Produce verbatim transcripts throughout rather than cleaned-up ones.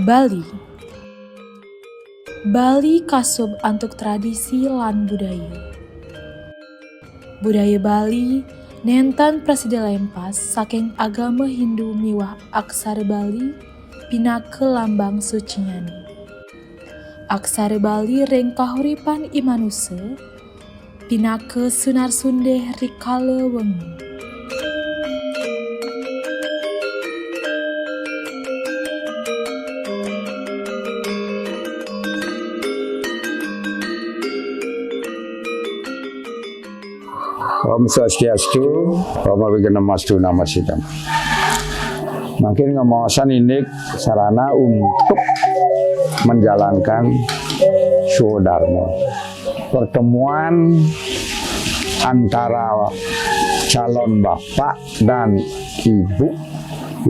Bali. Bali kasub antuk tradisi lan budaya. Budaya Bali nénten prasida lémpas saking agama Hindu miwah aksara Bali pinaka lambang sucinyané. Aksara Bali ring kahuripan i manusa pinaka sunar sundih rikala wengi. Om Swastiastu, Om Awighnamastu Namo Sidham. Mangkin ngamaosan indik sarana untuk menjalankan swadarma. Pertemuan antara calon bapak dan ibu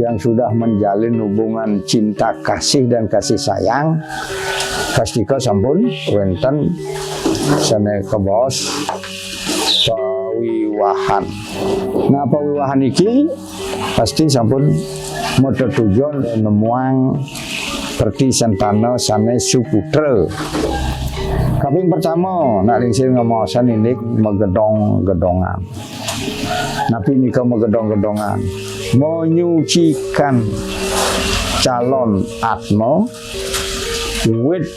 yang sudah menjalin hubungan cinta kasih dan kasih sayang, pastika sampun wénten sané kabaos pawiwahan. Nah, pawiwahan iki pasti sampun matetujon nemuang pertisentana sané suputra. Kaping pertama, nak lingsir ngamaosan indik magedong-gedongan. Napi nika magedong-gedongan? Menyucikan calon atma, wit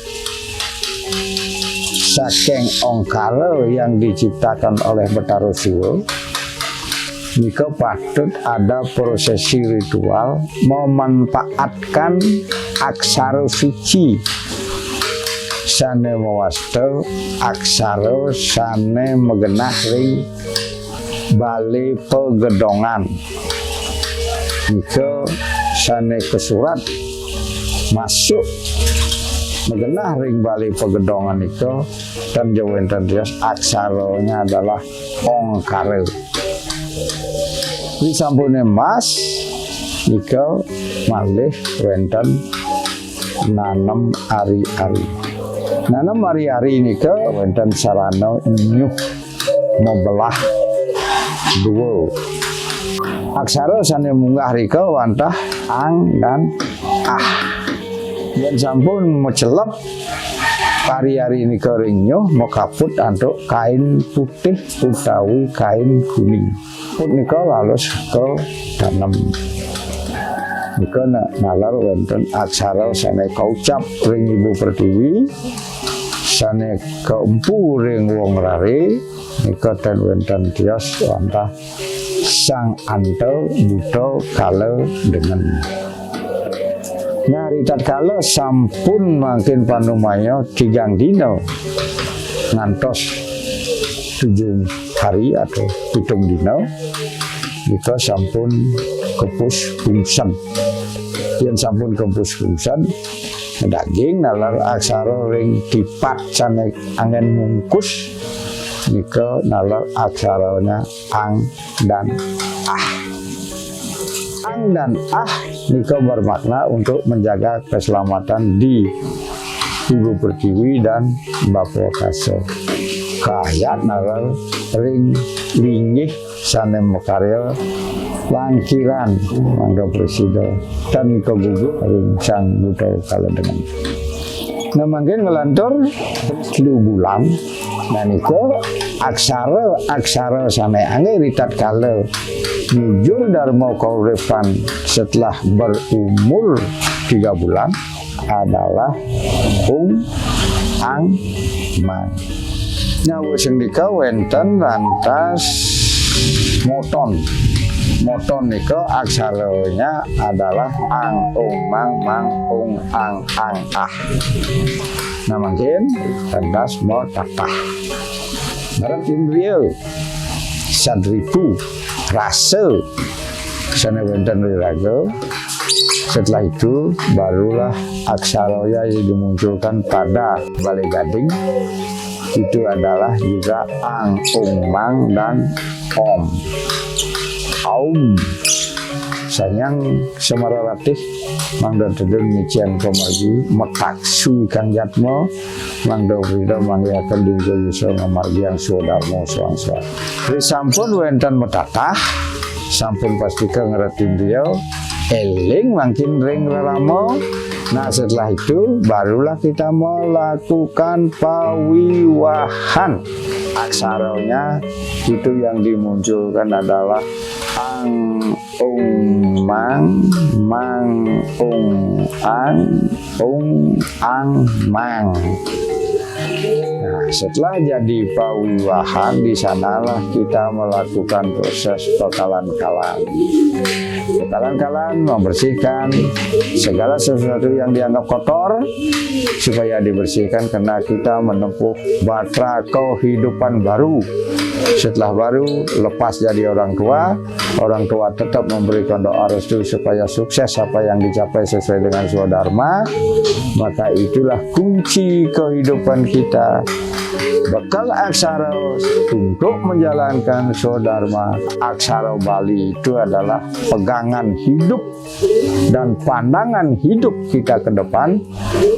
saking ongkara yang diciptakan oleh Betara Siwa, nika patut ada prosesi ritual memanfaatkan aksara suci sané mawasta aksara sané magenah ring balé pagedongan. Nika sané kasurat masuk magenah ring balé pagedongan nika, tan ja wénten rios, aksaranya adalah ongkara. Disampuné mas, nika malih wénten nanem ari-ari. Nanem ari-ari nika wénten sarana nyuh mabelah dua. Aksara sané munggah rika wantah ang dan ah. Yén sampun macelep ari-ari nika ring nyuh, makaput antuk kain putih utawi kain kuning. Put nika lalus katanem. Nika na-, nalar wénten aksara sané kaucap ring Ibu Pertiwi, sané kaempu ring wong raré, nika tan wénten tios wantah sang anta buta kala dengen. Nah, ritatkala sampun mangkin panumaya tigang dina ngantos tujuh hari atau pitung dina, nika sampun kepus pungsen. Yén sampun kepus pungsen, daging nalar aksara ring tipat sané anggén mungkus, nika nalar aksaranya ang dan ah. Ang dan ah nika bermakna untuk menjaga keselamatan di Ibu Pertiwi dan Bapa Kasa. Kayat nalar ring linggih sané makarya langkiran mangda prasida tan kagugu ring sang buta kala dengen. Nah, mangkin nglantur telu bulan. Nah, nika aksara-aksara sané anggé ritatkala nyujur darma kauripan setelah berumur tiga bulan adalah ung, ang, mang. Nah, wus sandika wénten lantas moton. Moton nika aksaranya adalah ang, ung, mang, mang, ung, ang, ang, ah. Nah, mangkin lantas matatah. Ngrét indria, sadripu, rasa, sané wénten ring raga. Setelah itu, barulah aksara yang dimunculkan pada Balé Gading. Itu adalah juga ang, ung, mang, dan om. Aum. Sanghyang Semara Ratih, mangda tedun micén pamargi, mataksu kang jatma, mangda prida manggihaken lingga yuswa ngamargiang swadarma soang-soang. Risampun wénten matatah, sampun pastika ngrét indria, éling mangkin ring rerama, Nah, setelah itu barulah kita melakukan pawiwahan. Aksaranya itu yang dimunculkan adalah ang, ung, mang, mang, ung, ang, ung, ang, mang. Nah, setelah jadi pawiwahan, di sanalah kita melakukan proses pekalan-kalan. Pekalan-kalan membersihkan segala sesuatu yang dianggap kotor, supaya dibersihkan karena kita menempuh batra kehidupan baru. Setelah baru lepas jadi orang tua, orang tua tetap memberikan doa restu supaya sukses apa yang dicapai sesuai dengan swadharma, maka itulah kunci kehidupan kita. Bekal aksara untuk menjalankan swadharma. Aksara Bali itu adalah pegangan hidup dan pandangan hidup kita ke depan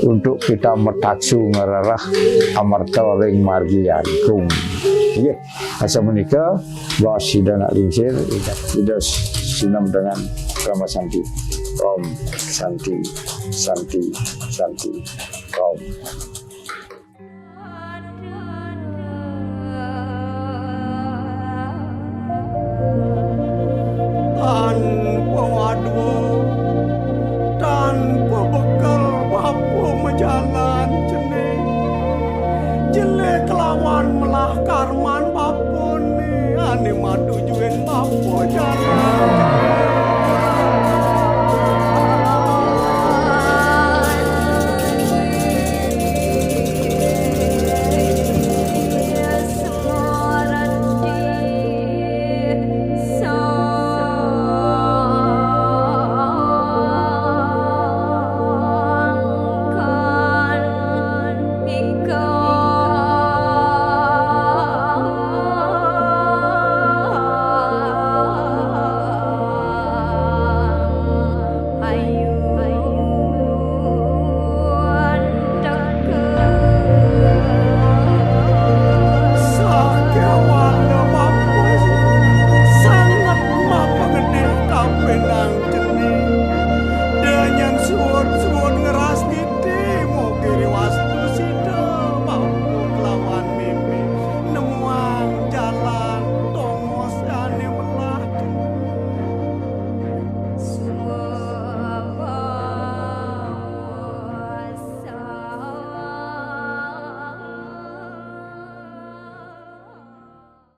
untuk kita metaksu ngrereh amerta ring margi agung. Nggih, asapunika baos Ida nak lingsir, Ida sinem dengan Parama Santi. Om Santi, Santi, Santi. Om.